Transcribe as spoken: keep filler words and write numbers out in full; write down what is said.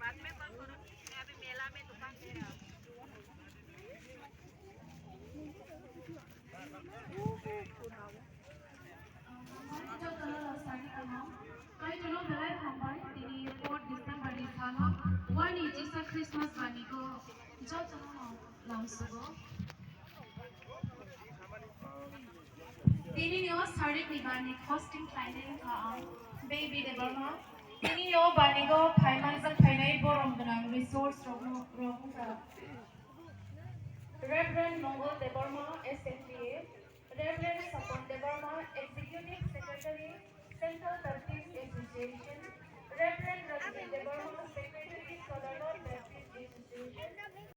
बाद में कॉल करो, मैं अभी मेला में दुकान पे हूँ। Jotono rok sani tongmo. Kaitorno belai hambai, tini four December ni salo wani Jisa Christmas banigo jotono no lamsugo. Tinini o sarik ni bani hosting khlainai wngkha ang Baby Debbarma. Tinini o banigo phaimanjak phainai borom gwnang resource rokno, rok wngkha Reverend Mongol Debbarma, S M D A, Reverend Sapon Debbarma, Executive Secretary, Central Baptist Association, Reverend